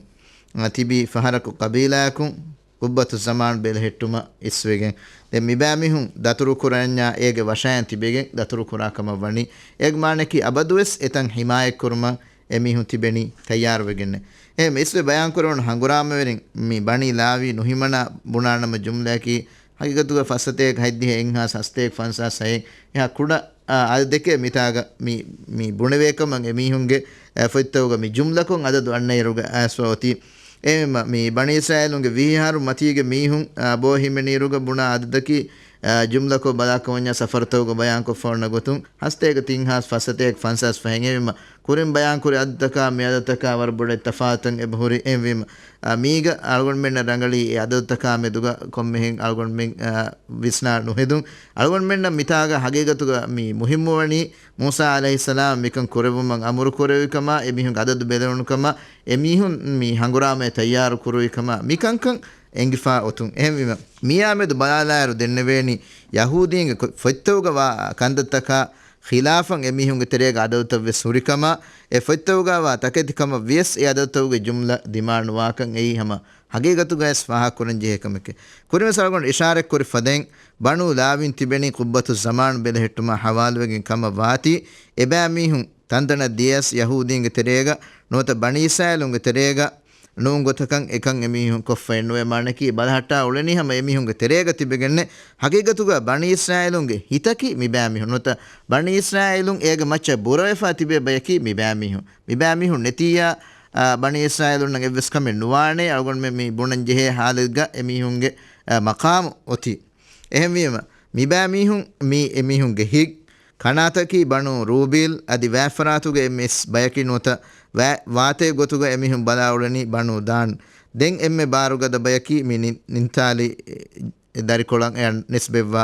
އާ، ތިބީ ފަހަރަކު ޤަބީލާއަކުން ޤުއްބަތުއްޒަމާން ބެލެހެއްޓުމަށް އިސްވެގެން. ދެން މިބައިމީހުން ދަތުރުކުރަންޏާ އޭގެ ވަށައިން ތިބެގެން ދަތުރުކުރާ ކަމަށް ވަނީ. އޭގެ މާނައަކީ އަބަދުވެސް އެތަން ޙިމާޔަތްކުރުމަށް އެމީހުން ތިބެނީ ތައްޔާރުވެގެންނޭ. އެހެން އިސްވެ ބަޔާންކުރެވުނު ހަނގުރާމަވެރިން މި ބަނީ ލާވީ ނުހިމަނާ ބުނާނަމަ ޖުމްލައަކީ ހަގީގަތުގަ ފަސްސަތޭކަ ހަތްދިހަ އެއްހާސް ހަސަތޭކަ ފަންސާސް ހައެއް އެހާ ކުޑަ، އާ، އަދަދެކޭ މިތާގަ މި، މި ބުނެވޭކަމަށް އެމީހުންގެ، އާ، ފޮތްތަކުގަ މި ޖުމްލަކޮށް އަދަދު އަންނައިރުގަ އައިސްފަ އޮތީ. އެހެންވީމަ، މި ބަނީ އިސްރާއީލުންގެ ވިހި އަހަރު މަތީގެ މީހުން، އާ، ބޯ ހިމެނިއިރުގަ ބުނާ އަދަދަކީ، އާ، ޖުމްލަކޮށް ބަލާކަމަންޏާ ސަފަރުތަކުގަ ބަޔާންކޮށްފަ އޮންނަ ގޮތުން ހަސަތޭކަ ތިން ހާސް ފަސް ސަތޭކަ ފަންސާސް ފަހެއް. އެހެންވީމަ، ކުރިން ބަޔާންކުރި އަދަދުތަކާ މި އަދަދުތަކާ ވަރަށް ބޮޑެތި ތަފާތުތައް އެބަހުރި. އެހެންވީމަ، އާ، މީގަ އަޅުގަނޑުމެންނަށް ރަނގަޅީ އެ އަދަދުތަކާ މެދުގަ ކޮންމެހެން އަޅުގަނޑުމެން، އާ، ވިސްނާ ނުހެދުން. އަޅުގަނޑުމެންނަށް މިތާގަ ހަގީގަތުގަ މި މުހިއްމުވަނީ މޫސާ ޢަލައިހިއްސަލާމް މިކަން ކުރެއްވުމަށް އަމުރު ކުރެއްވިކަމާ، އެމީހުން އަދަދު ބެލެވުނުކަމާ، އެމީހުން މި ހަނގުރާމަޔަށް ތައްޔާރު ކުރުވިކަމާ، މިކަންކަން އެނގިފާ އޮތުން. އެހެންވީމަ، މިއާ މެދު ބަލާލާއިރު ދެންނެވޭނީ ޔަހޫދީންގެ ކޮ-، ފޮތްތަކުގަ ވާ ކަންތައްތަކާ ޚިލާފަށް އެމީހުންގެ ތެރޭގަ އަދަދުތައް ވެސް ހުރިކަމާ، އެ ފޮތްތަކުގަވާ ތަކެތިކަމަށް ވިޔަސް އެ އަދަދުތަކުގެ ޖުމްލަ ދިމާނުވާކަން އެއީ ހަމަ ހަގީގަތުގައިސް ފާހަގަކުރަން ޖެހޭ ކަމެކޭ. ކުރިންވެސް އަޅުގަނޑު އިޝާރަތްކުރި ފަދައިން، ބަނޫ ލާވީން ތިބެނީ ޤުއްބަތުއްޒަމާން ބެލެހެއްޓުމާ ހަވާލުވެގެން ކަމަށް ވާތީ، އެބައިމީހުން ތަންތަނަށް ދިޔަސް ޔަހޫދީންގެ ތެރޭގަ ނުވަތަ ބަނީ އިސްރާއީލުންގެ ތެރޭގަ ނޫން ގޮތަކަށް އެކަން އެމީހުން ކޮށްފައެއްނުވޭ. މާނައަކީ ބަލަހައްޓާ އުޅެނީ ހަމަ އެމީހުންގެ ތެރޭގަ ތިބެގެންނޭ. ހަގީގަތުގަ ބަނީ އިސްރާއީލުންގެ ހިތަކީ މިބައިމީހުން ނުވަތަ ބަނީ އިސްރާއީލުން އޭގެ މައްޗަށް ބުރަވެފަ ތިބޭ ބަޔަކީ މިބައިމީހުން. މިބައިމީހުން ނެތިއްޔާ، އާ، ބަނީ އިސްރާއީލުންނަށް އެއްވެސް ކަމެއް ނުވާނެ. އަޅުގަނޑުމެން މި ބުނަން ޖެހޭ ހާލެއްގަ އެމީހުންގެ، އާ، މަޤާމު އޮތީ. އެހެންވީމަ، މިބައިމީހުން މީ އެމީހުންގެ ހިތް ކަނާތަކީ ބަނޫ ރޫބީލް އަދި ވާތްފަރާތުގެ އެއްމެސް ބަޔަކީ ނުވަތަ ވާ-، ވާތޭ ގޮތުގަ އެމީހުން ބަލާ އުޅެނީ ބަނޫ ދާން. ދެން އެންމެ ބާރުގަދަ ބަޔަކީ މި ނި-، ނިންތާލި ދަރިކޮޅަށް އެ ނިސްބަތްވާ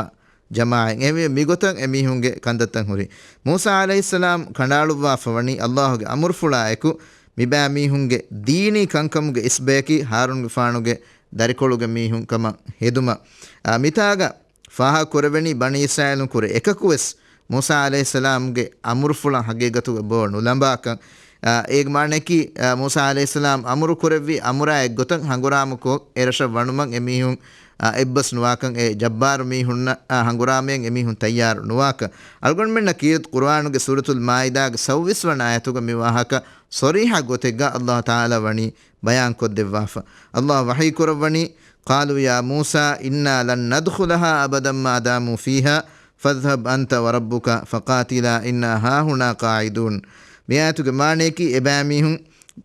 ޖަމާޢަތް. އެހެންވެ، މިގޮތަށް އެމީހުންގެ ކަންތައްތައް ހުރި. މޫސާ ޢަލައިހިއްސަލާމް ކަނޑައަޅުއްވާފަ ވަނީ ﷲ ގެ އަމުރުފުޅާ އެކު، މިބައިމީހުންގެ ދީނީ ކަންކަމުގެ އިސްބަޔަކީ ހާރޫންގެފާނުގެ ދަރިކޮޅުގެ މީހުން ކަމަށް ހެދުމަށް. އާ، މިތާގަ ފާހަގަ ކުރެވެނީ ބަނީ އިސްރާއީލުން ކުރެ އެކަކުވެސް މޫސާ ޢަލައިހިއްސަލާމްގެ އަމުރުފުޅަށް ހަގީގަތުގަ ބޯ ނުލަނބާކަން. އާ، އޭގެ މާނައަކީ، އާ، މޫސާ ޢަލައިހިއްސަލާމް އަމުރު ކުރެއްވި އަމުރާ އެއްގޮތަށް ހަނގުރާމަކޮށް އެރަށަށް ވަނުމަށް އެމީހުން، އާ، އެއްބަސް ނުވާކަން، އެ ޖައްބާރު މީހުންނަށް، އާ، ހަނގުރާމަޔަށް އެމީހުން ތައްޔާރު ނުވާކަން. އަޅުގަނޑުމެންނަށް ކީރިތި ޤުރުއާނުގެ ސޫރަތުލް މާއިދާގެ ސައްވީސް ވަނަ އާޔަތުގަ މި ވާހަކަ ޞަރީޙަ ގޮތެއްގަ ﷲ ތަޢާލާ ވަނީ ބަޔާންކޮށްދެއްވާފަ. ﷲ ވަޙީ ކުރައްވަނީ، قالوا يا موسى إنا لن ندخلها أبدا ما داموا فيها فاذهب أنت وربك فقاتلا إنا هاهنا قاعدون. މި އާޔަތުގެ މާނައަކީ އެބައިމީހުން،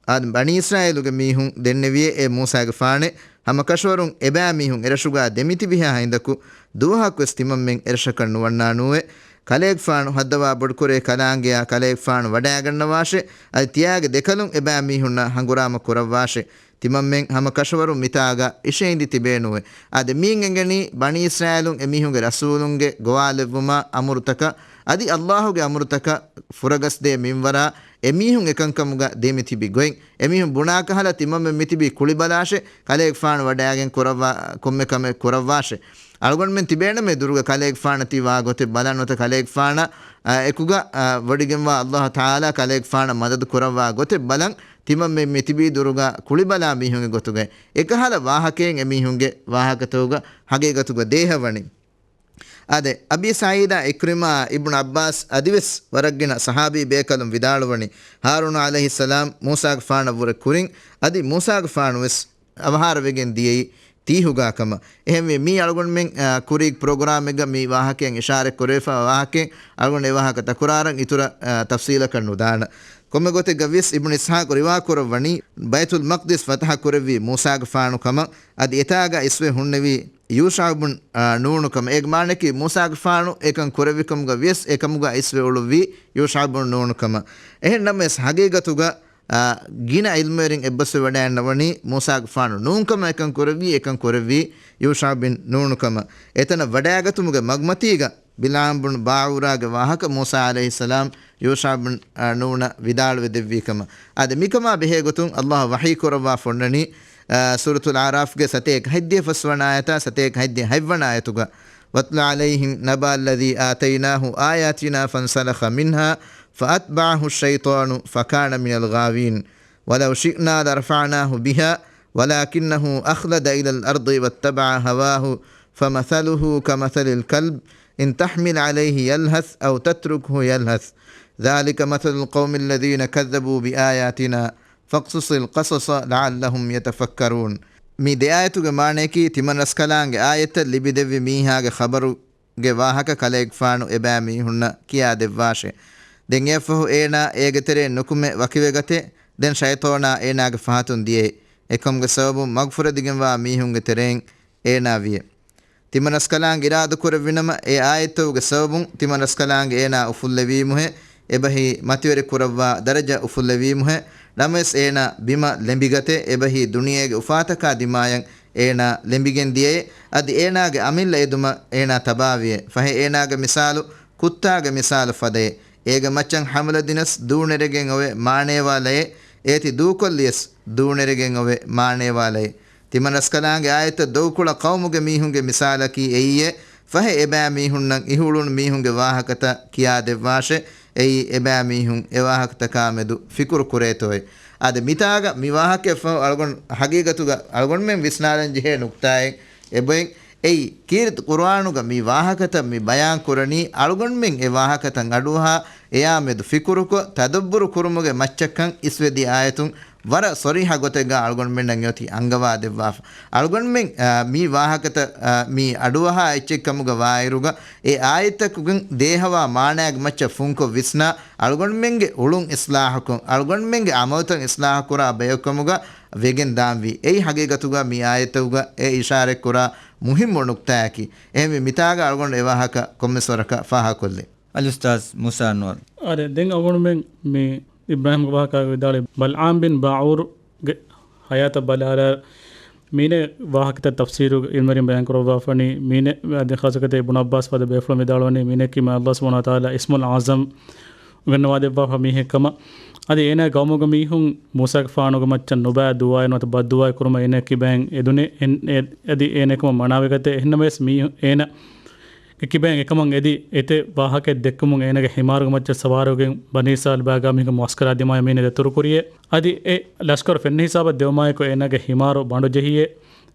އާ، ބަނީ އިސްރާއީލުގެ މީހުން ދެންނެވިއޭ، އޭ މޫސާގެފާނޭ، ހަމަ ކަށަވަރުން އެބައިމީހުން އެރަށުގަ ދެމިތިބިހާ ހިނދަކު ދުވަހަކުވެސް ތިމަންމެން އެރަށަކަށް ނުވަންނާނޫއޭ. ކަލޭގެފާނު ހައްދަވާ ބޮޑުކުރޭ ކަލާނގެއާ ކަލޭގެފާނު ވަޑައިގަންނަވާށޭ. އަދި ތިޔާގެ ދެކަލުން އެބައިމީހުންނާ ހަނގުރާމަ ކުރައްވާށޭ. ތިމަންމެން ހަމަ ކަށަވަރުން މިތާގަ އިށެއިނދި ތިބޭނޫއޭ. އާދެ، މިއިން އެނގެނީ ބަނީ އިސްރާއީލުން އެމީހުންގެ ރަސޫލުންގެ ގޮވާލެއްވުމާ އަމުރުތަކަށް އަދި ﷲ ގެ އަމުރުތަކަށް ފުރަގަސްދޭ މިންވަރާ އެމީހުން އެކަންކަމުގަ ދެމިތިބި ގޮތް. އެމީހުން ބުނާކަހަލަ ތިމަންމެން މިތިބީ ކުޅިބަލާށޭ، ކަލޭގެފާނު ވަޑައިގެން ކުރައްވާ، ކޮންމެ ކަމެއް ކުރައްވާށޭ. އަޅުގަނޑުމެން ތިބޭނަމޭ ދުރުގަ ކަލޭގެފާނަށް ތި ވާ ގޮތެއް ބަލަން ނުވަތަ ކަލޭގެފާނަށް، އާ، އެކުގަ، އާ، ވޮޑިގެންވާ ﷲ ތަޢާލާ ކަލޭގެފާނަށް މަދަދު ކުރައްވާ ގޮތެއް ބަލަން، ތިމަންމެން މިތިބީ ދުރުގަ ކުޅިބަލާ މީހުންގެ ގޮތުގައި. އެކަހަލަ ވާހަކައެއް އެމީހުންގެ ވާހަކަތަކުގަ ހަގީގަތުގަ ދޭހަވަނީ. އާދެ، އަބީ ސަޢީދާ ޢިކްރިމާ އިބްނު ޢައްބާސް އަދިވެސް ވަރަށްގިނަ ޞަޙާބީ ބޭކަލުން ވިދާޅުވަނީ، ހާރޫނު ޢަލައިހިއްސަލާމް މޫސާގެފާނަށްވުރެ ކުރިން އަދި މޫސާގެފާނުވެސް އަވަހާރަވެގެން ދިޔައީ ތީހުގާ ކަމަށް. އެހެންވެ، މީ އަޅުގަނޑުމެން، އާ، ކުރީގެ ޕްރޮގްރާމެއްގަ މި ވާހަކައިން އިޝާރަތް ކުރެވިފައިވާ ވާހަކައެއް. އަޅުގަނޑު އެ ވާހަކަ ތަކުރާރަށް އިތުރަށް، އާ، ތަފްސީލަކަށް ނުދާނަން. ކޮންމެ ގޮތެއްގަ ވިޔަސް އިބްނު އިސްޙާޤު ރިވާ ކުރައްވަނީ، ބައިތުލް މަޤްދިސް ފަތަޙަ ކުރެއްވީ މޫސާގެފާނު ކަމަށް، އަދި އެތާގަ އިސްވެ ހުންނެވީ ޔޫޝަޢު ބުން، އާ، ނޫނު ކަމަށް. އޭގެ މާނައަކީ މޫސާގެފާނު އެކަން ކުރެއްވިކަމުގަ ވިޔަސް އެކަމުގަ އިސްވެ އުޅުއްވީ ޔޫޝަޢު ބުން ނޫނު ކަމަށް. އެހެން ނަމަވެސް ހަގީގަތުގަ، އާ، ގިނަ ޢިލްމުވެރިން އެއްބަސްވެ ވަޑައިގަންނަވަނީ މޫސާގެފާނު ނޫން ކަމަށް އެކަން ކުރެއްވީ، އެކަން ކުރެއްވީ ޔޫޝަޢު ބިން ނޫނު ކަމަށް. އެތަނަށް ވަޑައިގަތުމުގެ މަގުމަތީގަ ބަލްޢާމް ބުން ބާޢޫރާގެ ވާހަކަ މޫސާ ޢަލައިހިއްސަލާމް ޔޫޝަޢު ބިން، އާ، ނޫނަށް ވިދާޅުވެ ދެއްވީ ކަމަށް. އާދެ، މިކަމާ ބެހޭ ގޮތުން ﷲ ވަޙީ ކުރައްވާ ފޮންނަނީ، އާ، ސޫރަތުލް އަޢުރާފްގެ ސަތޭކަ ހަތްދިހަ ފަސްވަނަ އާޔަތާ ސަތޭކަ ހަތްދިހަ ހަތްވަނަ އާޔަތުގަ، واتل عليهم نبأ الذي آتيناه آياتنا فانسلخ منها فأتبعه الشيطان فكان من الغاوين ولو شئنا لرفعناه بها ولكنه أخلد إلى الأرض واتبع هواه فمثله كمثل الكلب إن تحمل عليه يلهث أو تتركه يلهث ذلك مثل القوم الذين كذبوا بآياتنا فاقصص القصص لعلهم يتفكرون. މި ދެ އާޔަތުގެ މާނައަކީ، ތިމަން ރަސްކަލާނގެ އާޔަތްތައް ލިބިދެއްވި މީހާގެ ޚަބަރުގެ ވާހަކަ ކަލޭގެފާނު އެބައިމީހުންނަށް ކިޔާދެއްވާށޭ. ދެން އެއަށްފަހު އޭނާ އޭގެ ތެރެއިން ނުކުމެ ވަކިވެގަތޭ. ދެން ޝައިޠާނާ އޭނާގެ ފަހަތުން ދިޔައީ. އެކަމުގެ ސަބަބުން މަގުފުރެދިގެންވާ މީހުންގެ ތެރެއިން އޭނާ ވިޔޭ. ތިމަން ރަސްކަލާނގެ އިރާދަކުރެއްވިނަމަ، އެ އާޔަތްތަކުގެ ސަބަބުން ތިމަން ރަސްކަލާނގެ އޭނާ އުފުއްލެވީމުހޭ، އެބަހީ މަތިވެރި ކުރައްވާ ދަރަޖަ އުފުއްލެވީމުހޭ، ނަމަވެސް އޭނާ ބިމަށް ލެނބިގަތޭ، އެބަހީ ދުނިޔޭގެ އުފާތަކާ ދިމާޔަށް އޭނާ ލެނބިގެން ދިޔައޭ، އަދި އޭނާގެ އަމިއްލަ އެދުމަށް އޭނާ ތަބާވިޔޭ. ފަހެ އޭނާގެ މިސާލު ކުއްތާގެ މިސާލު ފަދައޭ. އޭގެ މައްޗަށް ޙަމަލަ ދިނަސް ދޫނެރެގެން އޮވެ މާނޭވާލައޭ، އޭތި ދޫކޮށްލިޔަސް ދޫނެރެގެން އޮވެ މާނޭވާލައޭ. ތިމަން ރަސްކަލާނގެ އާޔަތަށް ދޮގުކުޅަ ޤައުމުގެ މީހުންގެ މިސާލަކީ އެއީއޭ، ފަހެ އެބައިމީހުންނަށް އިހުޅުނު މީހުންގެ ވާހަކަތައް ކިޔާދެއްވާށޭ. އެއީ އެބައިމީހުން އެވާހަކަތަކާމެދު ފިކުރު ކުރޭތޯއޭ. އާދެ، މިތާގަ މި ވާހަކައަށްފަހު އަޅުގަނޑު ހަގީގަތުގަ އަޅުގަނޑުމެން ވިސްނާލަން ޖެހޭ ނުކްތާއެއް އެބައިން. އެއީ، ކީރިތި ޤުރުއާނުގަ މި ވާހަކަތައް މި ބަޔާން ކުރަނީ، އަޅުގަނޑުމެން އެ ވާހަކަތައް އަޑުއަހާ، އެޔާމެދު ފިކުރުކޮށް، ތަދައްބުރު ކުރުމުގެ މައްޗަށްކަން އިސްވެދިޔަ އާޔަތުން ވަރަށް ޞަރީޙަ ގޮތެއްގަ އަޅުގަނޑުމެންނަށް އެއޮތީ އަންގަވާދެއްވާފަ. އަޅުގަނޑުމެން، އާ، މި ވާހަކަތައް، އާ، މި އަޑުއަހާ އެއްޗެއްކަމުގަ ވާއިރުގަ، އެ އާޔަތްތަކުގެ ދޭހަވާ މާނާގެ މައްޗަށް ފުންކޮށް ވިސްނާ، އަޅުގަނޑުމެންގެ އުޅުން އިސްލާހުކޮށް، އަޅުގަނޑުމެންގެ އަމަލުތައް އިސްލާހުކުރާ ބަޔަކުކަމުގަ ވެގެން ދާންވީ. އެއީ ހަގީގަތުގަ މި އާޔަތުގަ އެ އިޝާރަތްކުރާ މުހިއްމު ނުކްތާއަކީ. އެހެންވެ، މިތާގަ އަޅުގަނޑު އެ ވާހަކަ ކޮންމެސް ވަރަކަށް ފާހަގަކޮށްލީ. އަލްއުސްތާޛް މޫސާ ނޫރު. އާދެ، ދެން އަޅުގަނޑުމެން މި އިބްރާހީމްގެ ވާހަކަ ވިދާޅުވި ބަލްޢާމް ބިން ބާޢޫރުގެ ޙަޔާތަށް ބަލާލާ، މީނެ ވާހަކަތައް ތަފްސީރުގެ ޢިލްމުވެރިން ބަޔާން ކުރައްވާފަނީ، މީނެ އަދި ޚާއްޞަކޮށް އިބްނު ޢައްބާސް ފަދަ ބޭފުޅުން ވިދާޅުވަނީ، މީނަކީ މާތް ﷲ ސުބްޙާނަހޫ ވަތަޢާލާ އިސްމުލް އަޢުޒަމް އުނގަންނަވާދެއްވާފަ މީހެއް ކަމަށް. އަދި އޭނާ ގައުމުގެ މީހުން މޫސާގެފާނުގެ މައްޗަށް ނުބައި ދުޢާއެއް ނުވަތަ ބައްދުޢާއެއް ކުރުމަށް އޭނާ ކިބައިން އެދުނެ، އެ-، އެ-، އަދި އޭނާ އެކަމަށް މަނާވެގަތޭ. އެހެންނަމަވެސް މީ އޭނާ ގެ ކިބައިން އެކަމަށް އެދި، އެތެއް ވާހަކައެއް ދެއްކުމުން އޭނާގެ ހިމާރުގެ މައްޗަށް ސަވާރުވެގެން ބަނީ އިސްރާއީލް ބާގާ މީހުން މުޢަސްކަރާ ދިމާޔަށް މީނަ ދަތުރުކުރިއޭ. އަދި އެ ލަޝްކަރު ފެންނަ ހިސާބަށް ދިއުމާއެކު އޭނާގެ ހިމާރު ބަނޑު ޖެހިއޭ.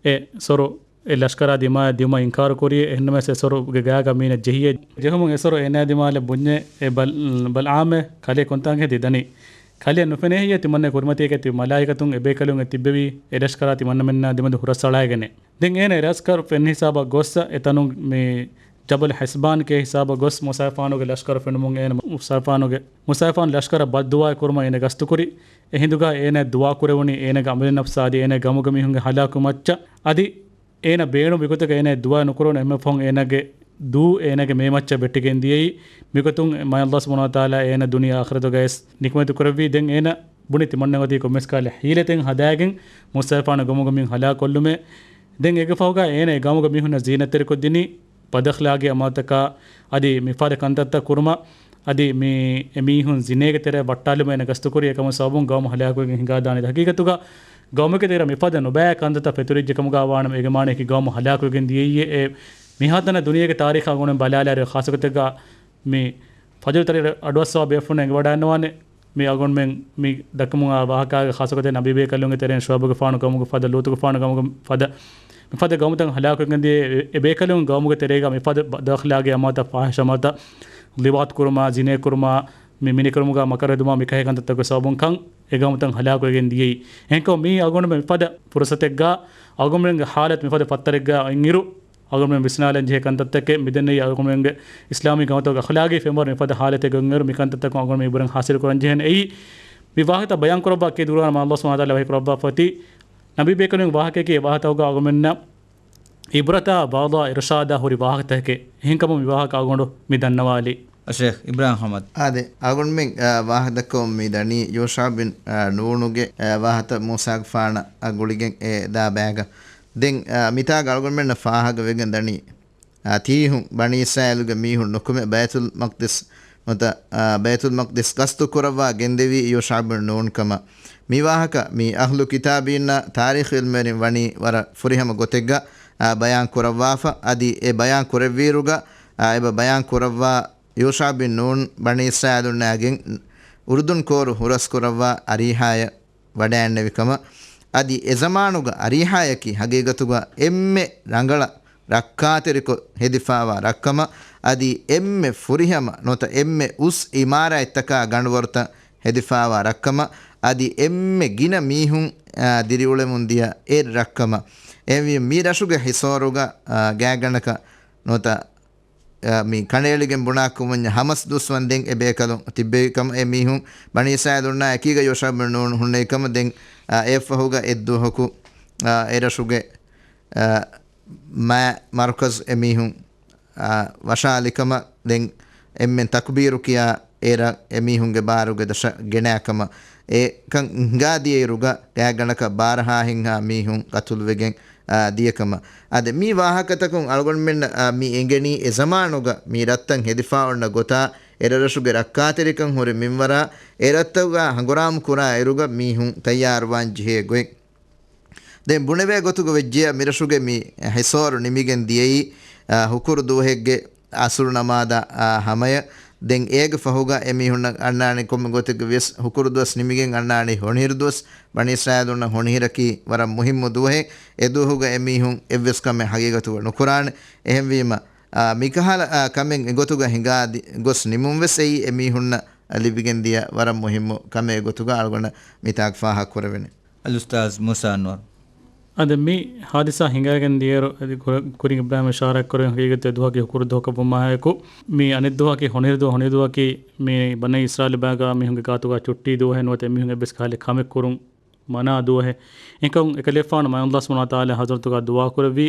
އެ ސޮރު އެ ލަޝްކަރާ ދިމާޔަށް ދިއުމަށް އިންކާރު ކުރިއޭ. އެހެންނަމަވެސް އެ ސޮރުގެ ގާގަ މީނަ ޖެހިއޭ. ޖެހުމުން އެ ސޮރު އޭނާ ދިމާލަށް ބުންޏޭ، އެ ބަލް-، ބަލްޢާމޭ، ކަލޭ ކޮންތާނގެ ހެދި ދަނީ؟ ކަލެއަށް ނުފެނޭ ހެއްޔޭ ތިމަންނަ ކުރިމަތީގަ ތި މަލާއިކަތުން އެބޭކަލުން އެ ތިއްބެވީ އެ ލަޝްކަރާ ތިމަންނަމެންނާ ދެމެދު ހުރަސްއަޅާގެނޭ. ދެން އޭނަ އެ ލަޝްކަރު ފެން ހިސާބަށް ގޮއްސަ އެ ތަނުން މި ޖަބަލް ހަސްބާން ކޭ ހިސާބަށް ގޮސް މޫސާފާނުގެ ލަޝްކަރު ފެނުމުން އޭނަ މޫސާފާނުގެ، މޫސާފާނު ލަޝްކަރަށް ބައްދުޢާ ކުރުމަށް އޭނަ ގަސްތުކުރި. އެ ހިނދުގަ އޭނަ ދުޢާ ކުރެވުނީ އޭނަގެ އަމިރު ނަފްސާ އަދި އޭނަ ގަމުގެ މީހުންގެ ހަލާކު މައްޗަށް. އަދި އޭނަ ބޭނު މިގޮތަކަށް އޭނަ ދުޢާ ނުކުރުނު އެންމެ ފަހުން އޭނަގެ ދޫ އޭނަގެ މޭމައްޗަށް ވެއްޓިގެން ދިޔައީ. މިގޮތުން މާތް ﷲ ސުބްޙާނަހޫ ވަތަޢާލާ އޭނަ ދުނިޔެ އާޚިރަތުގައި ވެސް ނިކުމެތި ކުރެއްވީ. ދެން އޭނަ ބުނި ތިމަންނަ އޮތީ ކޮންމެސް ކާލެ ހީލަތެއް ހަދާގެން މޫސާފާނު ގަމުގެ މީހުން ހަލާކުކޮށްލުމޭ. ދެން އޭގެ ފަހުގަ އޭނަ އެ ގަމުގެ މީހުންނަށް ޒީނަތްތެރިކޮށްދިނީ ބަދަޚްލާގީ އަމާތަކާ އަދި މިފަދަ ކަންތައްތައް ކުރުމަށް. އަދި މި އެމީހުން ޒިނޭގެ ތެރެއަށް ވައްޓާލުމަށް އޭނަ ގަސްތުކުރި އެކަމު ސަބަބުން ގައުމު ހަލާކުވެގެން ހިނގާދާނެ. ހަގީގަތުގަ ގައުމުގެ ތެރެއަށް މިފަދަ ނުބައި ކަންތައްތައް ފެތުރިއްޖެ ކަމުގަ ވާނަމަ އޭގެ މާނަޔަކީ ގައުމު ހަލާކުވެގެން ދިޔައީ. އެ މިހާތަނަށް ދުނިޔޭގެ ތާރީޚަށް އަޅުގަނޑުމެން ބަލާލާއިރު ޚާއްޞަގޮތެއްގަ މި ފަޖުރު ތަރި އަޑުއައްސަވާ ބޭފުޅުން އެނގިވަޑައިންނަވާނެ. މި އަޅުގަނޑުމެން މި ދައްކަމުން އާ ވާހަކާގެ ޚާއްޞަގޮތެއް ނަބީބޭކަލުންގެ ތެރެއިން ޝުޢައިބުގެފާނު ގައުމުގެ ފަދަ، ލޫޠުގެފާނު ގައުމުގެ ފަދަ، މިފަދަ ގައުމުތައް ހަލާކުވެގެން ދިޔައީ. އެ ބޭކަލުން ގައުމުގެ ތެރޭގަ މިފަދަ ބަ-، ބަދަޚްލާގީ އަމާތައް، ފާޙިޝް އަމާތައް، ލިވާތު ކުރުމާ، ޒިނޭ ކުރުމާ، މި މިނިކުރުމުގަ މަކަރު ހެދުމާ މިކަހޭ ކަންތައްތަކުގެ ސަބަބުން ކަން އެ ގައުމުތައް ހަލާކުވެގެން ދިޔައީ. އެހެންކަމުން މީ އަޅުގަނޑުމެން މިފަދަ ފުރުސަތެއްގަ އަޅުގަނޑުމެންގެ ޙާލަތު މިފަދަ ފައްތަރެއްގަ އިންއިރު، އަޅުގަނޑުމެން ވިސްނާލަން ޖެހޭ ކަންތައްތަކެއް މިދެންނެވި އަޅުގަނޑުމެންގެ އިސްލާމީ ގައުމުތަކުގެ އަޚްލާގީ ފެންވަރު މިފަދަ ޙާލަތެއް ގޮތްއިރު މިކަންތައްތަކުން އަޅުގަނޑުމެން އިބްރަތް ޙާޞިލު ކުރަން ޖެހޭނެ. އެއީ މި ވާހަކަތައް ބަޔާން ކުރައްވާ ކީރިތި ޤުރުއާނު މާތް ﷲ ސުބްޙާނަހޫ ވަތަޢާލާ ވަޙީ ކުރައްވާފަ އޮތީ ނަބީ ބޭކަލުންގެ ވާހަކައަކީ އެ ވާހަކަތަކުގަ އަޅުގަނޑުމެންނަށް ޢިބްރަތާ ވަޢުޡާ އިރުޝާދާ ހުރި ވާހަކަތަކެއް. އެހެންކަމުން މި ވާހަކަ އަޅުގަނޑު މި ދަންނަވާލީ. އަށޭޚް އިބްރާހިމް އަޙްމަދު. އާދެ، އަޅުގަނޑުމެން، އާ، ވާހަކަ ދައްކަވަމުން މި ދަނީ ޔޫޝަޢު ބިން، އާ، ނޫނުގެ، އާ، ވާހަކަ މޫސާގެފާނަށް ގުޅިގެން އެ ދާ ބަޔަކަށް. ދެން، އާ، މިތާގަ އަޅުގަނޑުމެންނަށް ފާހަގަވެގެން ދަނީ، އާ، ތީހުން ބަނީ އިސްރާއީލުގެ މީހުން ނުކުމެ ބައިތުލް މަޤްދިސް ނުވަތަ، އާ، ބައިތުލް މަޤްދިސް ގަސްތު ކުރައްވާ ގެންދެވީ ޔޫޝަޢު ބިން ނޫން ކަމަށް. މި ވާހަކަ މި އަހްލު ކިތާބީންނާ ތާރީޚު ޢިލްމުވެރިން ވަނީ ވަރަށް ފުރިހަމަ ގޮތެއްގަ، އާ، ބަޔާން ކުރައްވާފަ. އަދި އެ ބަޔާން ކުރެއްވިއިރުގަ، އާ، އެބަ ބަޔާން ކުރައްވާ ޔޫޝަޢު ބިން ނޫން ބަނީ އިސްރާއީލުންނާގެން އުރުދުން ކޯރު ހުރަސް ކުރައްވާ އަރީޙާޔަށް ވަޑައިންނެވި ކަމަށް. އަދި އެ ޒަމާނުގަ އަރީޙާޔަކީ ހަގީގަތުގަ އެންމެ ރަނގަޅަށް ރައްކާތެރިކޮށް ހެދިފާވާ ރަށްކަމަށް، އަދި އެންމެ ފުރިހަމަ ނުވަތަ އެންމެ އުސް އިމާރާތްތަކާ ގަނޑުވަރުތައް ހެދިފާވާ ރަށްކަމަށް، އަދި އެންމެ ގިނަ މީހުން، އާ، ދިރިއުޅެމުން ދިޔަ އެއް ރަށްކަމަށް. އެހެންވީމަ މި ރަށުގެ ހިސޯރުގަ، އާ، ގާތްގަނޑަކަށް ނުވަތަ އަ، މި ކަނޑައެޅިގެން ބުނާ ކަމުންޏާ ހަމަސް ދުވަސްވަންދެން އެ ބޭކަލުން ތިއްބެވި ކަމަށް އެ މީހުން ބަނީ އިސްރާއީލުންނާ އެކީގަ ޔޫޝަޢު ބިން ނޫން ހުންނެވި ކަމަށް ދެން، އަ، އެއަށްފަހުގަ އެއްދުވަހަކު، އަ، އެ ރަށުގެ، އަ، މާ މަރުކަޒް އެ މީހުން، އަ، ވަށާލި ކަމަށް ދެން އެންމެން ތަކުބީރު ކިޔާ އޭރަށް އެ މީހުންގެ ބާރުގެ ދަށަށް ގެނައި ކަމަށް. އެކަން ހިނގާދިޔައިރުގަ ގާތްގަނޑަކަށް ބާރަހާ ހިންހާ މީހުން ގަތުލުވެގެން، އާ، ދިޔަކަމަށް. އާދެ، މި ވާހަކަތަކުން އަޅުގަނޑުމެން، އާ، މި އެނގެނީ އެ ޒަމާނުގަ މި ރަށްތައް ހެދިފާ އޮންނަ ގޮތާ، އެރަށްރަށުގެ ރައްކާތެރިކަން ހުރި މިންވަރާ، އެ ރަށްތަކުގަ ހަނގުރާމަ ކުރާ އިރުގަ މީހުން ތައްޔާރުވާން ޖެހޭ ގޮތް. ދެން ބުނެވޭ ގޮތުގަ ވެއްޖެޔާ، މިރަށުގެ މި ހިސޯރު ނިމިގެން ދިޔައީ، އާ، ހުކުރު ދުވަހެއްގެ އަސުރު ނަމާދާ، އާ، ހަމަޔަށް. ދެން އޭގެ ފަހުގަ އެމީހުންނަށް އަންނާނެ ކޮންމެ ގޮތެއްގެ ވިޔަސް ހުކުރު ދުވަސް ނިމިގެން އަންނާނީ ހޮނިހިރު ދުވަސް. ބަނީ އިސްރާއީލުންނަށް ހޮނިހިރަކީ ވަރަށް މުހިއްމު ދުވަހެއް. އެ ދުވަހުގަ އެމީހުން އެއްވެސް ކަމެއް ހަގީގަތުގަ ނުކުރާނެ. އެހެންވީމަ، އާ، މިކަހަލަ، އާ، ކަމެއް އެގޮތުގަ ހިނގާ ދި-، ގޮސް ނިމުން ވެސް އެއީ އެމީހުންނަށް ލިބިގެން ދިޔަ ވަރަށް މުހިއްމު ކަމެއް އެގޮތުގަ އަޅުގަނޑަށް މިތާގަ ފާހަގަ ކުރެވެނެ. އަލްއުސްތާޒް މޫސާ އަންވަރު. އަދި މި ހާދިސާ ހިނގައިގެން ދިޔައިރު، އަދި ކުރ-، ކުރިން އިބްރާހިމް އިޝާރާތް ކުރެވި ހަގީގަތު އެ ދުވަހަކީ ހުކުރު ދުވަހަކަށް ވުމާއެކު، މި އަނެއް ދުވަހަކީ ހޮނިހިރު ދުވަ-، ހޮނިހިރު ދުވަހަކީ މި ބަނީ އިސްރާއީލް ބަޔަކާ މީހުންގެ ގާތުގަ ޗުއްޓީ ދުވަހެއް ނުވަތަ އެމީހުން އެއްވެސް ކަހަލަ ކަމެއް ކުރުން މަނާ ދުވަހެއް. އެކަމު އެކަލޭފާނު މާތް ﷲ ސުބްޙާނަހޫ ވަތަޢާލާ ޙަޟްރަތުގަ ދުޢާ ކުރެއްވި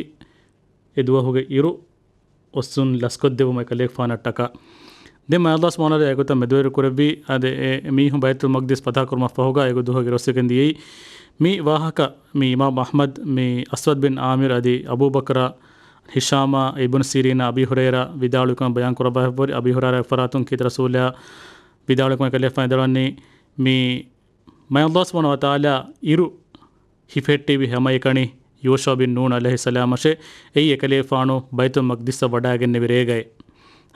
އެ ދުވަހުގެ އިރު އޮއްސުން ލަސްކޮށްދެއްވުމަށް އެކަލޭފާނަށްޓަކާ. ދެން މާތް ﷲ ސުބްޙާނަހޫ ވަތަޢާލާ އެގޮތަށް މެދުވެރި ކުރެއްވި، އަދި އެ މީހުން ބައިތުލް މަޤްދިސް ފަތަޙަ ކުރުމަށް ފަހުގަ އެ ދުވަހުގެ ރޮސްވެގެން ދިޔައީ. މި ވާހަކަ މި އިމާމް އަޙްމަދު، މި އަސްވަދު ބިން ޢާމިރު އަދި އަބޫ ބަކްރާ، ހިޝާމާ، އިބްނު ސީރީނާ، އަބީ ހުރައިރާ ވިދާޅުވިކަމަށް ބަޔާން ކުރައްވާފައިވަރި، އަބީ ހުރައިރާ އެއްފަރާތުން ކީރިތި ރަސޫލާ ވިދާޅުވިކަމަށް އެކަލޭފާނު ވިދާޅުވަނީ މި މާތް ﷲ ސުބްޙާނަހޫ ވަތަޢާލާ އިރު ހިފެހެއްޓެވި ހަމައެކަނި ޔޫޝަޢު ބިން ނޫން ޢަލައިހިއްސަލާމަށޭ. އެއީ އެކަލޭފާނު ބައިތުލް މަޤްދިސްއަށް ވަޑައިގެންނެވި ރޭގައޭ.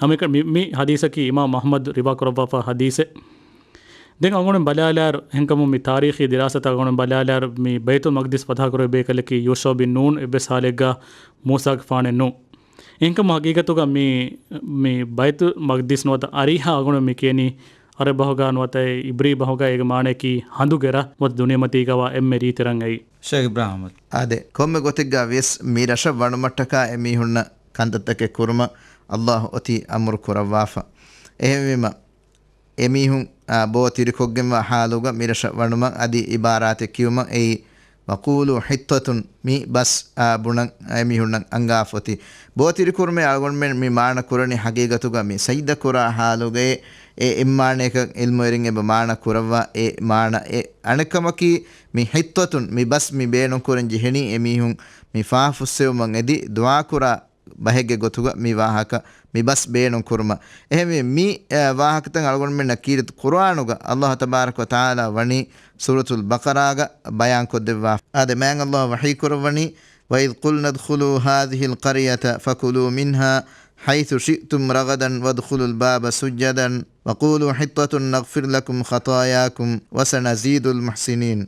ހަމައެކަނި މި، މި ޙަދީޘަކީ އިމާމް އަޙްމަދު ރިވާކުރައްވާފާ ޙަދީޘެއް. ދެން އަޅުގަނޑު ބަލާލާއިރު، އެހެންކަމުން މި ތާރީޚީ ދިރާސާތައް އަޅުގަނޑު ބަލާލާއިރު، މި ބައިތުލް މަޤްދިސް ފަތަޙަ ކުރެވި ބޭކަލަކީ ޔޫޝަޢު ބިން ނޫން އެއްވެސް ޙާލެއްގަ މޫސާގެފާނެއް ނޫން. އެހެންކަމުން ޙަޤީޤަތުގަ މި، މި ބައިތުލް މަޤްދިސް ނުވަތަ އަރީޙާ އަޅުގަނޑު މި ކިޔަނީ ޢަރަބި ބަހުގަ ނުވަތަ އިބްރީ ބަހުގަ އޭގެ މާނަޔަކީ ހަނދުގެ ރަށް ނުވަތަ ދުނިޔެމަތީގަވާ އެންމެ ރީތި ރަށް އެއީ. ޝޭޚް އިބްރާހިމް. އާދެ، ކޮންމެ ގޮތެއްގަ ވިޔަސް މި ރަށަށް ވަނުމަށްޓަކާ އެމީހުންނަށް ކަންތައްތަކެއް ކުރުމަށް ﷲ އޮތީ އަމުރު ކުރައްވާފަ. އެހެންވީމަ، އެމީހުން، އާ، ބޯ ތިރިކޮށްގެންވާ ޙާލުގަ މި ރަށަށް ވަނުމަށް އަދި އިބާރާތެއް ކިޔުމަށް އެއީ، وَقُولُوا حِطَّةٌ، މި ބަސް، އާ، ބުނަން އެމީހުންނަށް އަންގާފަ އޮތީ. ބޯ ތިރިކުރުމޭ އަޅުގަނޑުމެން މި މާނަ ކުރަނީ ޙަޤީޤަތުގަ މި ސަޖްދަ ކުރާ ޙާލުގައޭ. އެ އެއްމާނަޔަކަށް ޢިލްމުވެރިން އެބަ މާނަ ކުރައްވާ އެ މާނަ. އެ އަނެއްކަމަކީ، މި ޙިއްޠަތުން، މި ބަސް މި ބޭނުން ކުރަން ޖެހެނީ އެމީހުން މި ފާފަ ފުއްސެވުމަށް އެދި ދުޢާ ކުރާ ބަހެއްގެ ގޮތުގަ މި ވާހަކަ މި ބަސް ބޭނުން ކުރުމަށް. އެހެންވެ، މި، އަ، ވާހަކަތައް އަޅުގަނޑުމެންނަށް ކީރިތި ޤުރުއާނުގަ ﷲ ތަބާރަކަ ވަތަޢާލާ ވަނީ ސޫރަތުލް ބަޤަރާގަ ބަޔާން ކޮށްދެއްވާ. އާދެ، މާތް ﷲ ވަޙީ ކުރައްވަނީ، وَإِذْ قُلْنَا ادْخُلُوا هَٰذِهِ الْقَرْيَةَ فَكُلُوا مِنْهَا حَيْثُ شِئْتُمْ رَغَدًا وَادْخُلُوا الْبَابَ سُجَّدًا وَقُولُوا حِطَّةٌ نَغْفِرْ لَكُمْ خَطَايَاكُمْ وَسَنَزِيدُ الْمُحْسِنِينَ.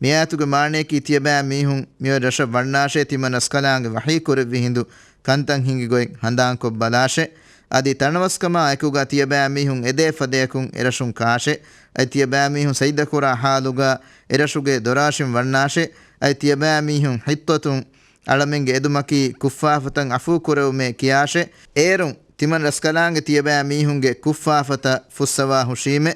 މި އާޔަތުގެ މާނަޔަކީ، ތިޔަބައިމީހުން މިއޮތް ރަށަށް ވަންނާށޭ، ތިމަން ރަސްކަލާނގެ ވަޙީ ކުރެއްވި ހިނދު ކަންތައް ހިނގި ގޮތް ހަނދާންކޮށް ބަލާށޭ. އަދި ތަނަވަސްކަމާ އެކުގަ ތިޔަބައިމީހުން އެދޭ ފަދަޔަކުން އެރަށުން ކާށޭ. އަދި ތިޔަބައިމީހުން ސަޖްދަކުރާ ޙާލުގަ އެރަށުގެ ދޮރާށިން ވަންނާށޭ. އަދި ތިޔަބައިމީހުން ޙިއްޠަތުން އަޅަމެންގެ އެދުމަކީ ކުށްފާފަތައް ޢަފޫ ކުރެވުމޭ ކިޔާށޭ. އޭރުން ތިމަން ރަސްކަލާނގެ ތިޔަބައިމީހުންގެ ކުށްފާފަތައް ފުއްސަވާ ހުށީމޭ.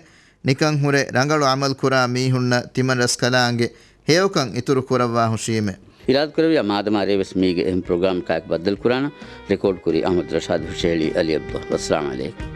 ނިކަން ހުރެ ރަނގަޅު ޢަމަލު ކުރާ މީހުންނަށް ތިމަން ރަސްކަލާނގެ ހެޔޮކަން އިތުރު ކުރައްވާ ހުށީމޭ. އިރާދަކުރެއްވިޔާ މާދަމާ ރޭވެސް މީގެ އެހެން ޕްރޮގްރާމަކާއެކު ބައްދަލުކުރާނަން. ރެކޯޑް ކުރީ އަޙްމަދު ރަޝާދު ހުށަހެޅީ އަލީ ޢަބްދުﷲ. ވައްސަލާމް ޢަލައިކުމް.